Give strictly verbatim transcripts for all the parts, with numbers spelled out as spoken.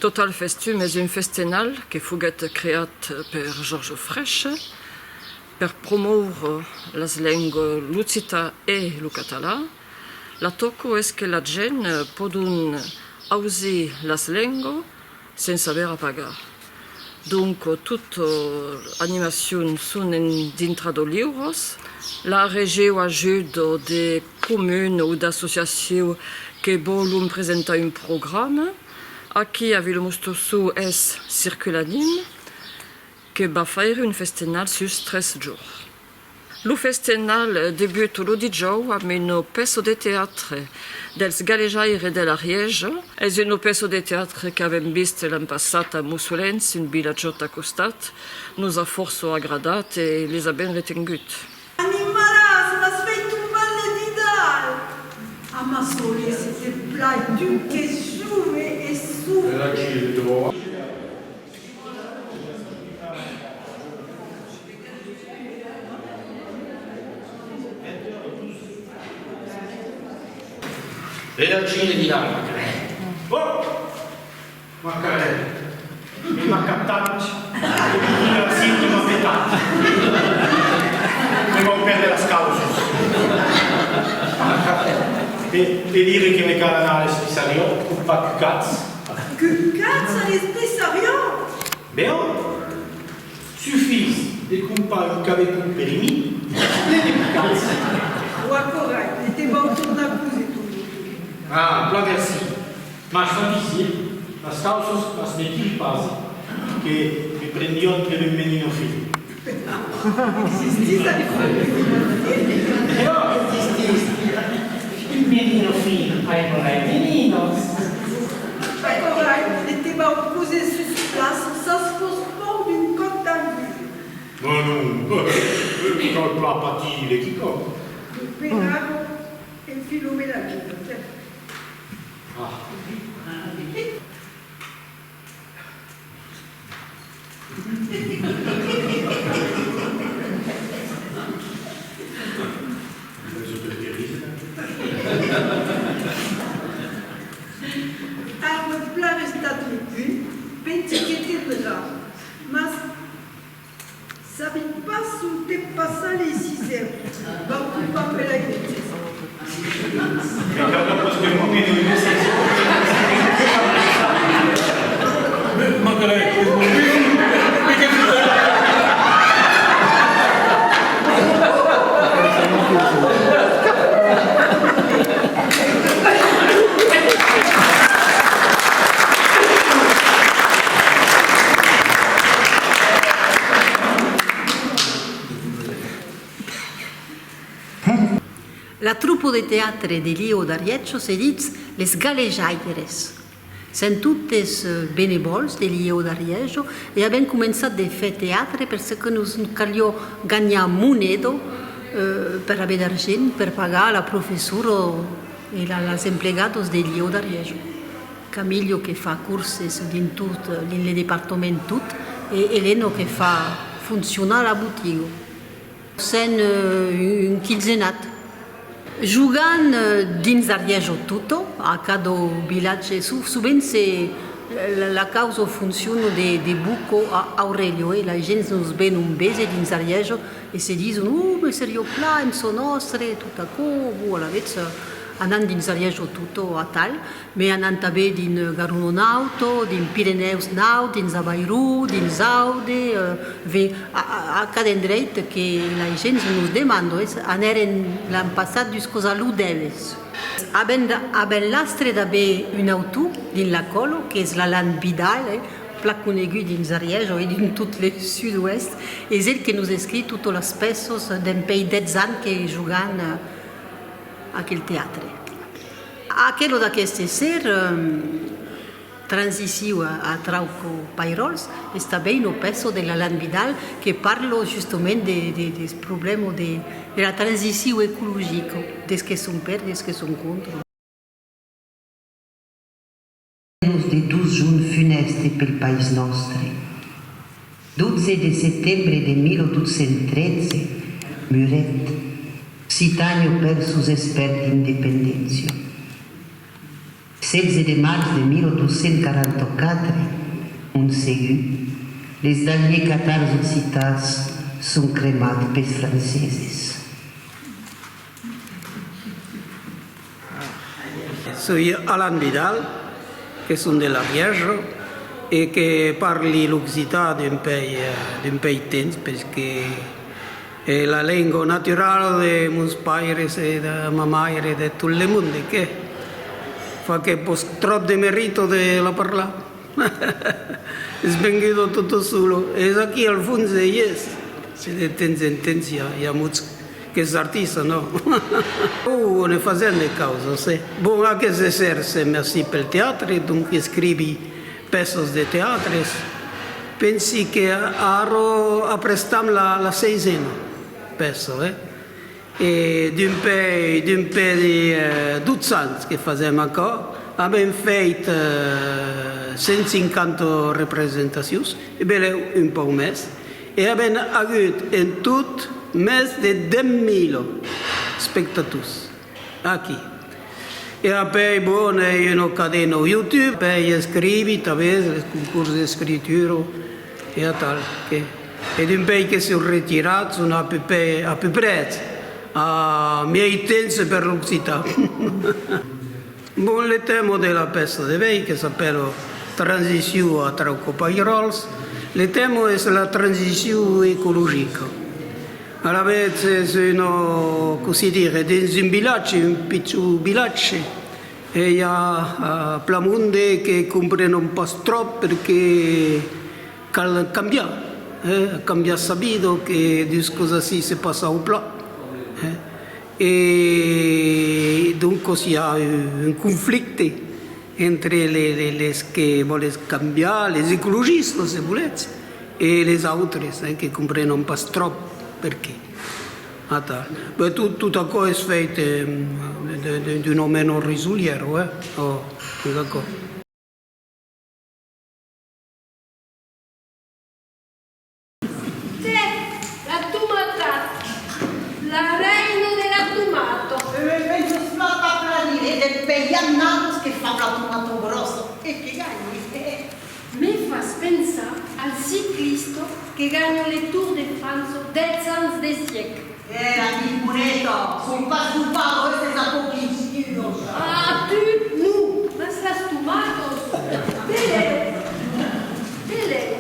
Total Festum es un festenal que foguèt creat per Georges Frêche per promoure las lengas, l'occitan e lo catalan. La tòca es que la gent pòdon ausir las lengas sens aver a pagar. Donc, totas animacions son en dintrada liuras. La region ajuda de comunas o d'associacions que vòlon presentar un programa. Aquí, a Vilamustosson, es Circulanime que va faire un festenal sus tres jorns. Lo festenal debuta lo dijòu amb una pèça de teatre dels Galejaires de l'Arièja. Es una pèça de teatre qu'avèm vist l'an passat a Mossolens, un vilatjòt a costat. Nos a fòrça agradat e les a ben retengut. Animalàs, m'as fèit tombar le didal! Amassòle, se te plai, tu qu'es jove e sove. Vela aquí le didal, Macarèl. Oh! Macarèl. Me m'a captat, e la cinta m'a petat. Me vau pèrdre las causas. E, e dire que me cal anar a l'espiçariá, comprar cucats. Cucats a l'espiçariá? Ben, sufís de crompar un cabeton per i mi, plen de cucats. Aquò rai, ne te vau tornar coser ton boton. Ah, plan merci. Mas fa pisier, las causas las me tiri pas, que me prendrián per un meninofil. Existís aquò? Però existís. Un meninofil, ai, non ai meninas. Aquò rai, ne te vau coser sus plaça, sas fach paur d'un còp tan viu. Mas non, cal pas patir de quicòm. Per ara, enfilo-me la vida, tiens. Ah. Arbre plan estat le punt, pensi que te veiràs, mas sabi pas ont te passar les cisèus. Vau copar-me las lentilhas. La tropa de teatre de Lièu d'Arièja se ditz les Galejaires. Sèm totes, eh, benevòls de Lièu d'Arièja e avèm començat de fèr teatre per çò que nos caliá ganhar moneda, eh, per aver d'argent per pagar la professora e la, las emplegadas de Lièu d'Arièja. Camillo que fa corses dins tot, eh, dins le departament tot, e Elena que fa foncionar la botiga. Sèm, eh, un, un quinzenat. Jogam, eh, dins Arièja tota, a cada vilatge. So-, sovent se, eh, la, la causa fonciona de, de Boca a Aurelha, eh? La gent nos ven un bese dins Arièja e se dison: «Oh, me seriá plan en çò nòstre», tot aquò. Bon, alavetz, eh, anam dins Arièja tota atal. Mès anam tanben dins Garona Nauta, dins Pirenèus Naut, dins Avairon, dins Aude, eh, ve a, a, a cada endreit que la gent nos demanda, es, anèrem l'an passat duscas a Lodèves. Avèm, avèm l'astre d'aver un autor dins la còla, qu'es l'Alan Vidal, eh, plan conegut dins Arièja e dins tot le sud-oèst, es el que nos escriu totas las pèças dempuèi dètz ans que jogam, eh, aquel teatre. Aquela d'aqueste ser, ehm, Transiciu a, a Trauca Pairòls, es tanben una pèça de l'Alan Vidal que parla justament de, de, del problèma de, de la transiciu ecologica, dels que son per, dels que son contra. De dos jorns funèstes pel país nòstre. Dotze de setembre de mil dotze cents tretze, Muret, Occitània pèrd sos espèrs d'independéncia. Setze de març de mil dos cents quaranta-quatre, ont segur, les darriers catars occitans son cremats pels franceses. Soi Alan Vidal, que son de l'Arièja e que parli l'occitan dempuèi, eh, dempuèi temps, perque es la lenga naturala de mos paires e de ma maire, de tot le monde, que fa que pòs tròp de merita de la parlar. Es venguda tota sola. Es aquí al fons, e i es. Se de temps en temps i a, i a mots que s'artissa, non? Oh, ne fasèm de causas, eh. Bon, aqueste ser, se merci pel teatre, donc escrivi pèças de teatres. Pensi que ara aprestam la, la seisena pèça, eh. E dempuèi, dempuèi, eh, dotze ans que fasèm aquò, avèm fèit, eh, cent cinquanta representacions, e belèu un pauc mès, e avèm agut en tot mès de dètz mila espectators aquí. E apèi, bon, ai una cadena YouTube, apèi escrivi tanben les concors d'escritura e atal, que, e dempuèi que soi retirat, son a peu près, a peu près a miei temps per l'occitan. Bon, le tèma de la pèça de uèi, que s'apèla Transicion a trauca pairòls, le tèma es la transicion ecologica. Alavetz es una, cossí dire, dins un vilatge, un pichon vilatge, e i a, eh, plan monde que comprenon pas tròp perque cal cambiar, eh, cambiar sa vida, que dus cosas ací se passa au plan, eh. E doncas i a un, un conflicte entre le, le, les que vòlen cambiar, les ecologistas, se volètz, e les autres, eh, que comprenon pas tròp perqué. Atal. Ben, tot, tot aquò es fèit, eh, de, de, d'una mena risolièra, eh? Oh, tot aquò. Tè, la tomata, la reina de la tomata. E me penses pas, pas plan dire, dempuèi annadas que fau la tomata gròssa e que ganhi. Me fas pensar al ciclista que ganha le Tour de França dètz ans de sièc. Eh, amic Moneta, son pas dopadas, eh, estes apoclistinos. Ah, tu, non, mas las tomatas. Belèu, belèu.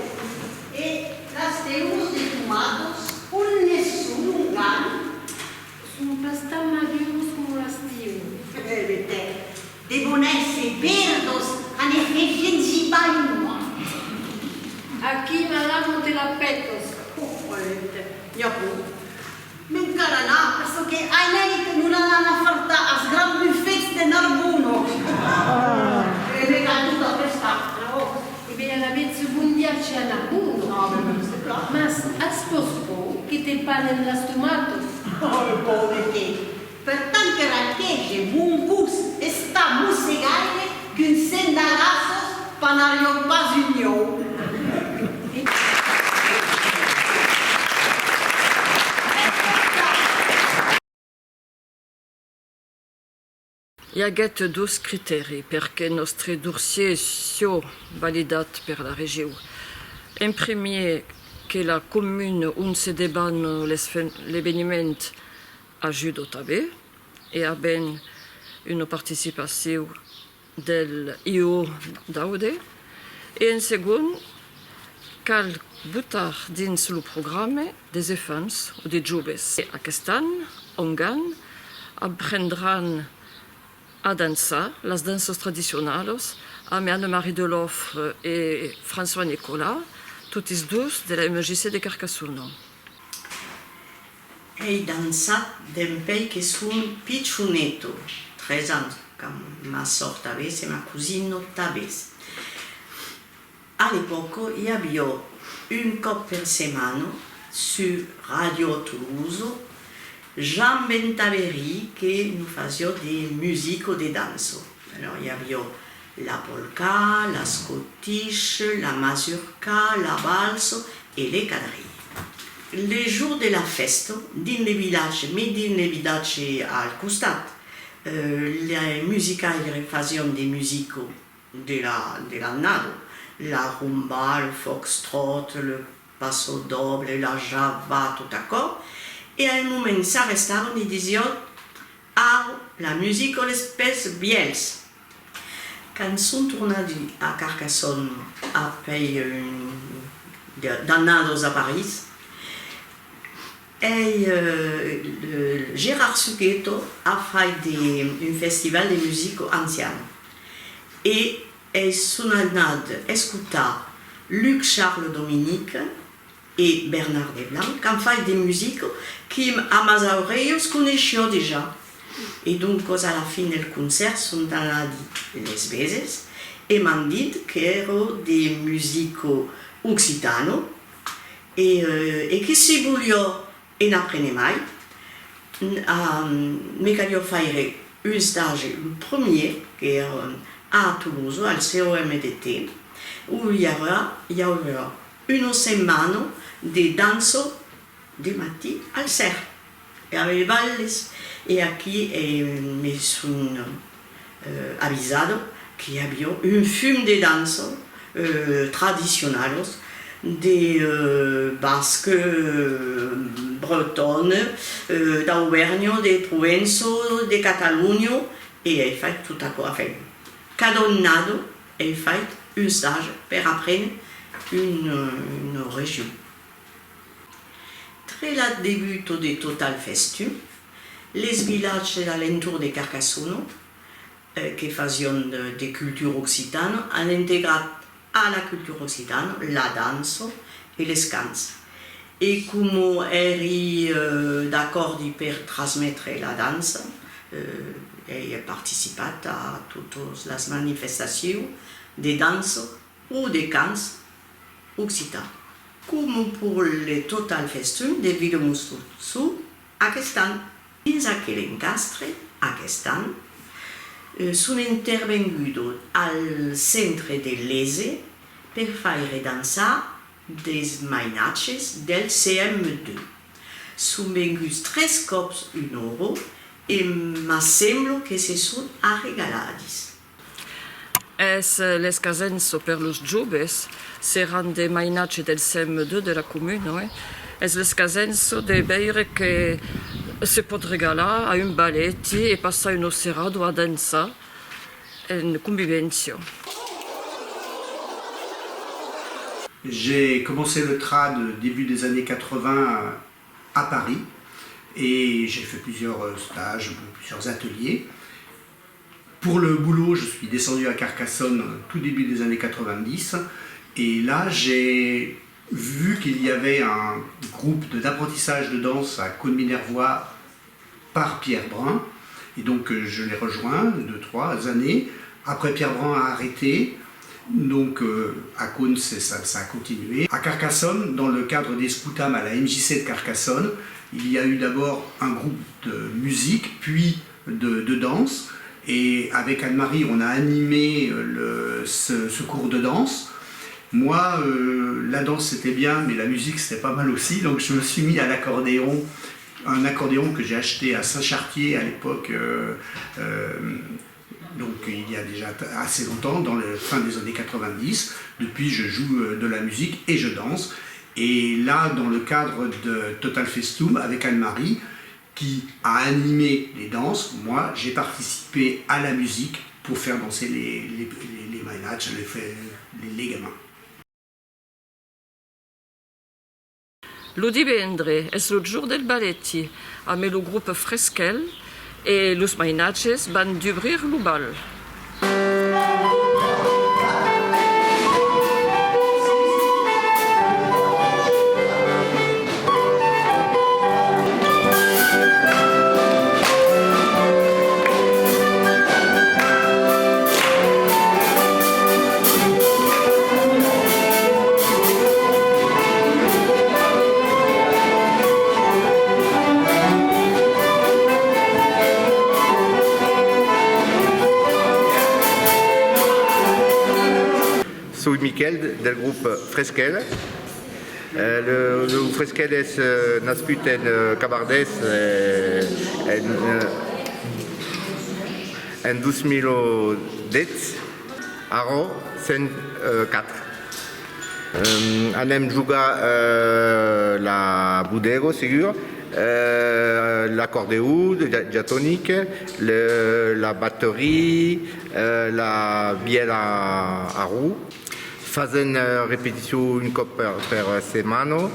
E las teuas de tomatas, ont ne son, ongan? Son pas tan maduras coma las tiuas. Eh, ben, tè, devon èsser verdas, an efèit, gengivainas. Aquí, madama, te la pètas. Oh, olèm, tè, n'i a pro. Me'n cal anar, perçò que anèit nos n'anam afartar als grands bufets de Narbona. E me cal tot aprestar, non? E ben, alavetz, bon viatge a Narbona. Ah, ben, mercé plan. Mas as pas paur que te panen las tomatas? Oh, paur de qué? Per tant que raquege, mon gos es tan mossegaire qu'un cent d'agaças panariá pas un uòu. I aguèt dos critèris per que nòstre dossièr siá validat per la region. En primièr, que la comuna ont se debana l'esven-, l'eveniment ajuda tanben, e avèm una participacion del I O d'Aude. E en segond, cal botar dins lo programa dels enfants o de joves. E aquest an, ongan, aprendràn a dançar las danças tradicionalas amb Anne-Marie Deloffre e François Nicolas, totis dos de la M J C de Carcassona. Ai dançat dempuèi que son pichoneta, tres ans, quand ma sòr tanben e ma cosina tanben. A l'epòca, i aviá un còp per setmana, sus Ràdio Tolosa, Jean Bentavery que nos fasiá de musica de dança. Alors, i aviá la polca, la scottish, la mazurka, la valsa e le quadrille. Le jorn de la fèsta, dins le vilatge, mai dins le vilatge al costat, Eh, les musicaires fasián de musica de la, de l'annada, la rumba, le foxtrot, le passo doble, la java, tot aquò, e al moment s'arrestavan e disián: «Au, la musica dels pès vièlhs!» Quand son tornadi a Carcassona après un, de, d'annadas a París, ei, eh, le, Gérard Suqueto a fait de, un festival de musica anciana e ei son anat escotar Luc Charles Dominique e Bernard Deblanc, qu'an fait de musica que a mas aurelhas coneissiá dejà. E doncas, a la fin del concèrt, son anadi les véser e m'an dit qu'èra de musica occitana e, eh, e que si voliá en aprene mai, n-, a, me caliá faire un stage, lo premier, qu'èra a Tolosa, al C O M D T, ont i aurà, i aurà una setmana de dança de matin al ser, e avec balles, e aquí, eh, me son, eh, avisada que i aviá un fum de dança, eh, tradicionalas, de, eh, basque, eh, bretone, eh, d'Auvèrnha, de Provença, de Catalonha, e ai fait tot aquò, enfin, cada annada ai fait un stage per aprene un, una region. Tre la debuta de Total Festum, les vilatges a l'entorn de Carcassona, eh, que fasián de, de cultura occitana, an integrat a la cultura occitana la dança e les cants. E coma èri, eh, d'acòrdi per transmetre la dança, eh, ai participat a totas las manifestacions de dança o de cants occitans. Coma per le Total Festum de Vilamosson, aquest an. Dins aquel encastre, aquest an, eh, son intervenguda al centre de Lese per faire dançar des mainatges del C M deux. Son venguts tres còps una ora e mas sembla que se son arregaladis. Es, eh, l'escasença per los joves, seràn de mainatges del C M deux de la comuna, eh? Es l'escasença de veire que se pòt regalar a un balèti e passar una serada a dançar en convivéncia. J'ai commencé le trad début des années quatre-vingts à Paris et j'ai fait plusieurs, euh, stages, plusieurs ateliers. Pour le boulot, je suis descendu à Carcassonne, euh, tout début des années quatre-vingt-dix. Et là, j'ai vu qu'il y avait un groupe de, d'apprentissage de danse à Caunes-Minervois par Pierre Brun. Et donc, euh, je l'ai rejoint deux, trois années. Après, Pierre Brun a arrêté. Donc, euh, à Caunes, c'est, ça, ça a continué. À Carcassonne, dans le cadre des Scoutam à la M J C de Carcassonne, il y a eu d'abord un groupe de musique, puis de, de danse. Et avec Anne-Marie, on a animé, euh, le, ce, ce cours de danse. Moi, euh, la danse, c'était bien, mais la musique, c'était pas mal aussi. Donc, je me suis mis à l'accordéon, un accordéon que j'ai acheté à Saint-Chartier à l'époque, euh, euh, donc il y a déjà t-, assez longtemps, dans la fin des années quatre-vingt-dix. Depuis, je joue, euh, de la musique et je danse. Et là, dans le cadre de Total Festum, avec Anne-Marie, qui a animé les danses, moi, j'ai participé à la musique pour faire danser les, les, les, les mainatges, les, les, les gamins. Lo divendre es lo jorn del balèti, amb lo grop Fresquel e los mainatges van dubrir lo bal. Soi Miquèl, del grop Fresquel. Eh, lo, lo Fresquel es, eh, nascut en, eh, Cabardés, eh, en, eh, En dos mil dètz, ara cent quatre. Eh, anem jogar, eh, la bodega, segur, eh, l'acordeon, la diatonic, le, la bateria, eh, la vièla a ro. Fasèm, eh, repeticion un còp per, per setmana.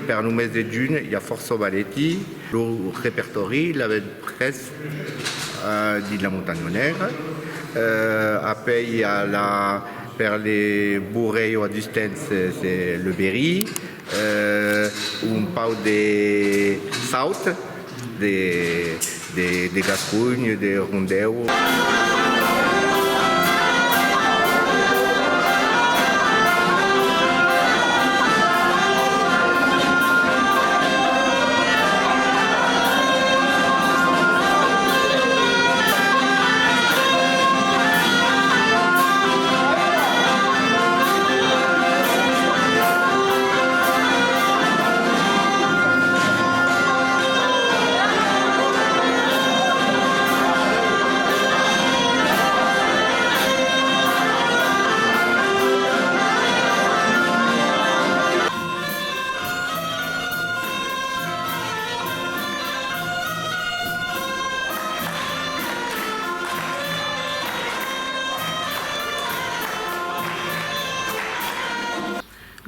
Per lo mes de junh i a fòrça balèti. Lo repertòri l'avèm pres, eh, dins la Montanha Negra. Eh, apèi a la, per le Borrèu a Dustens, eh, c'est le Berry. Eh, un pauc de saut, de, de, de gasconha, de rondèu.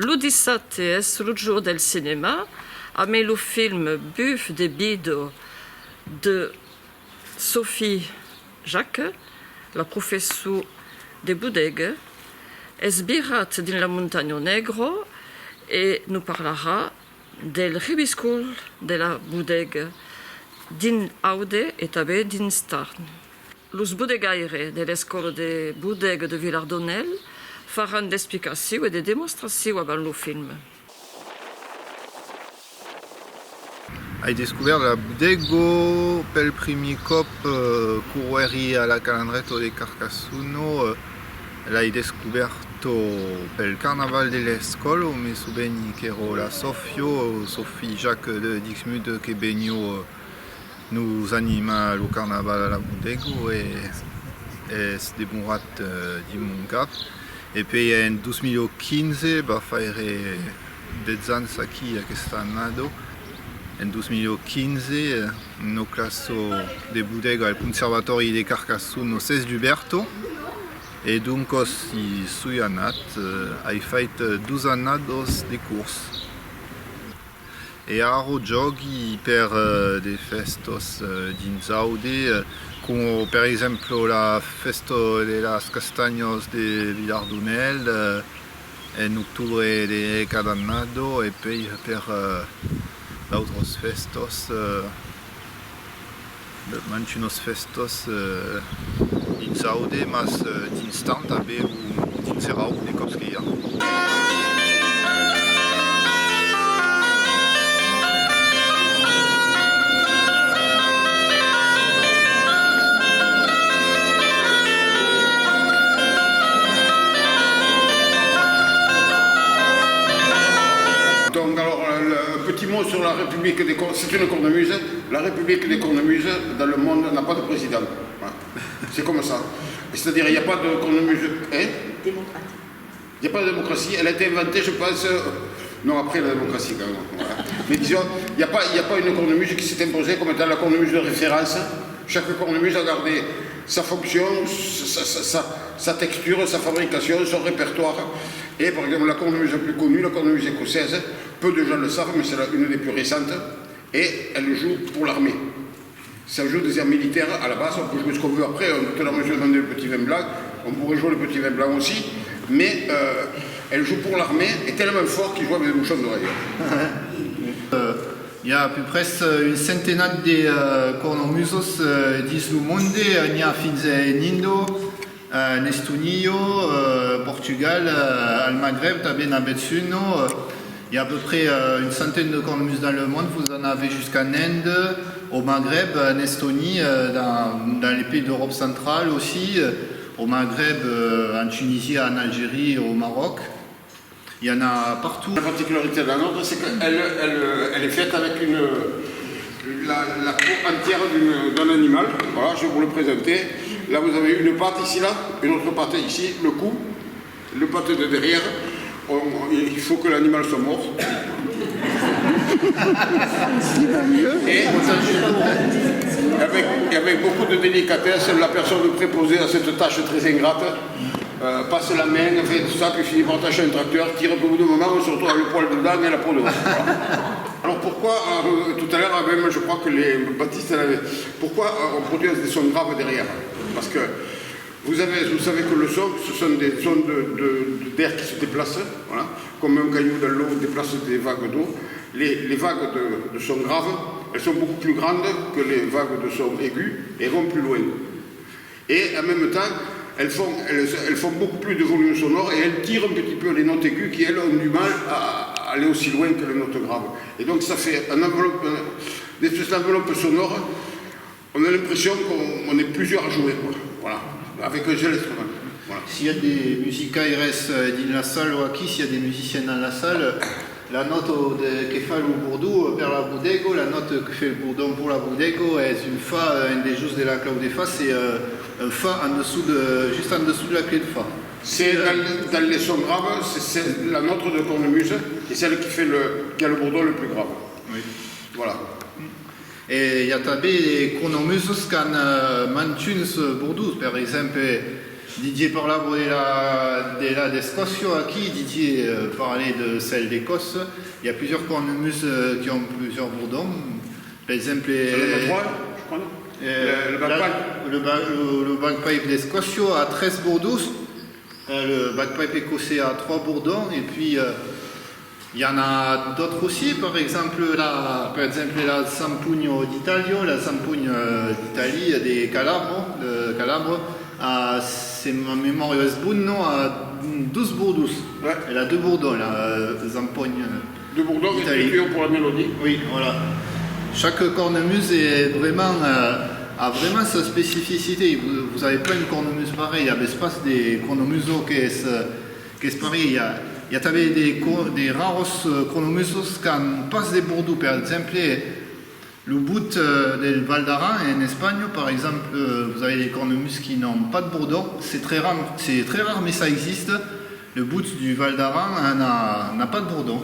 Lo dissabte es lo jorn del cinèma, amé lo film Buf de vida de Sophie Jacques, la professor de bodega, es virat dins la Montanha Negra e nos parlarà del reviscòl de la bodega dins Aude e tanben dins Tarn. Los bodegaires de l'escòla de bodega de Vilardonèl faràn d'explicacion e de demonstracion avant lo film. Ai descobèrt la bodega pel primièr còp, eh, quand èri a la Calandreta de Carcassona, eh, l'ai descobèrta pel carnaval de l'escòla, me soveni qu'èra la Sòfia, Sophie Jacques de Dixmude, que veniá, eh, nos animar lo carnaval a la bodega e es demorat, eh, dins mon cap. E pèi en dos mil quinze, va faire dètz ans aquí aquesta annada, en dos mil quinze, eh, una classa de bodega al Conservatòri de Carcassona s'es dubèrta e doncas i soi anat, eh, ai fait, eh, dos annadas de cors. E ara jògui per, eh, de fèstas, eh, dins Aude, eh, coma per exemple la fèsta de las castanhas de Vilardonèl, eh, en octobre de cada annada, e pèi per, eh, d'autras fèstas, eh, mantunas fèstas, eh, dins Aude, mas, eh, dins Tarn tanben o dins Erau, de còps que i a. Donc, alors, euh, le petit mot sur la République des Cor-, c'est une cornemuse. La République des cornemuses, dans le monde, n'a pas de président. Voilà. C'est comme ça. C'est-à-dire, il n'y a pas de cornemuse. Hein ? Démocratique. Il n'y a pas de démocratie. Elle a été inventée, je pense, euh, non, après la démocratie, quand même. Voilà. Mais disons, il n'y a pas, il n'y a pas une cornemuse qui s'est imposée comme étant la cornemuse de référence. Chaque cornemuse a gardé sa fonction, sa, sa, sa, sa texture, sa fabrication, son répertoire. Et par exemple, la cornemuse la plus connue, la cornemuse écossaise, peu de gens le savent, mais c'est la, une des plus récentes. Et elle joue pour l'armée. Ça joue des airs militaires à la base, on peut jouer ce qu'on veut après, on peut la mesure dans le petit vin blanc, on pourrait jouer le petit vin blanc aussi, mais, euh, elle joue pour l'armée, est tellement fort qu'il joue avec des bouchons d'oreille. Euh, i a a peu près, euh, un centenat de, euh, cornemuses, euh, dins lo monde, euh, n'i a fins en Inde, en Estonia, euh, Portugal, euh, al Maghreb tanben n'avètz una, euh, il y a à peu près, euh, une centaine de cornemuses dans le monde, vous en avez jusqu'en Inde, au Maghreb, en Estonie, euh, dans, dans les pays d'Europe centrale aussi, euh, au Maghreb, euh, en Tunisie, en Algérie, au Maroc. Il y en a partout. La particularité de la nôtre, c'est qu'elle, elle, elle est faite avec une, la, la peau entière d'une, d'un animal. Voilà, je vais vous le présenter. Là, vous avez une patte ici, là, une autre patte ici, le cou, le patte de derrière. On- il faut que l'animal soit mort. Et avec, et avec beaucoup de délicatesse, la personne préposée à cette tâche très ingrate euh, passe la main, fait tout ça, puis finit par attacher un tracteur, tire, au bout d'un moment, on se retrouve avec le poil dedans et la peau dehors. Voilà. Alors pourquoi, euh, tout à l'heure, même, je crois que les Baptiste l'avait, pourquoi euh, on produit des sons graves derrière ? Parce que vous avez, vous savez que le son, ce sont des ondes de- de- d'air qui se déplacent, voilà, comme un caillou dans l'eau déplace des vagues d'eau. Les, les vagues de, de son graves, elles sont beaucoup plus grandes que les vagues de son aigu et vont plus loin. Et en même temps, elles font, elles, elles font beaucoup plus de volume sonore et elles tirent un petit peu les notes aiguës qui, elles, ont du mal à, à aller aussi loin que les notes graves. Et donc, ça fait un enveloppe, un- une espèce d'enveloppe sonore. On a l'impression qu'on on est plusieurs à jouer, quoi. Voilà, avec un seul instrument. Voilà. S'il y a des musicaires euh, dans la salle ou aquí, s'il y a des musiciens dans la salle, la nota de, que fa lo bordon per la bodega, la nota que fait le bordon pour la bodega, es un fa euh, en dejós de la clau de fa, c'est euh, un fa en dessous de, juste en dessous de la clé de fa. C'est dans, dans les sons graves, c'est c'est la note de cornemuse, c'est celle qui fait le, qui a le bordon le plus grave. Oui. Voilà. E i a tanben de cornemuses qu'an euh, mantuns euh, bordons. Per exemple, Didier parlava de la, de la d'Escòcia aquí, Didier euh, parlait de celle d'Écosse. Il y a plusieurs cornemuses euh, qui ont plusieurs bordons. Per exemple, Il y en a trois, je crois, non Euh, Le- le la- bagpipe. le, ba- le- le bagpipe d'Escòcia a tres bordons. Euh, le bagpipe écossais a trois bordons. Et puis, euh, il y en a d'autres aussi. Par exemple, la, par exemple, la zampogna d'Italia, la zampogna euh, d'Italie, des Calabres, de Calabres, a, si ma mémoire est bonne, non, a deux bordons. Ouais. Elle a deux bordons, la euh, zampogna. De Bourdon, Italie. Écriture pour la mélodie. Oui, voilà. Chaque cornemuse est vraiment, euh, a vraiment sa spécificité. Vous, vous avez pas une cornemuse pareille, il y a pas des cornemuses qui est, euh, qui est pareil. Il y a, il y a també des, co- des rares euh, cornemuses qui n'ont pas de bordon. Per exemple, le bout euh, del Val d'Aran en Espagne, par exemple, euh, vous avez des cornemuses qui n'ont pas de bordon. C'est très rare, c'est très rare, mais ça existe. Le bout du Val d'Aran hein, n'a n'a pas de bordon.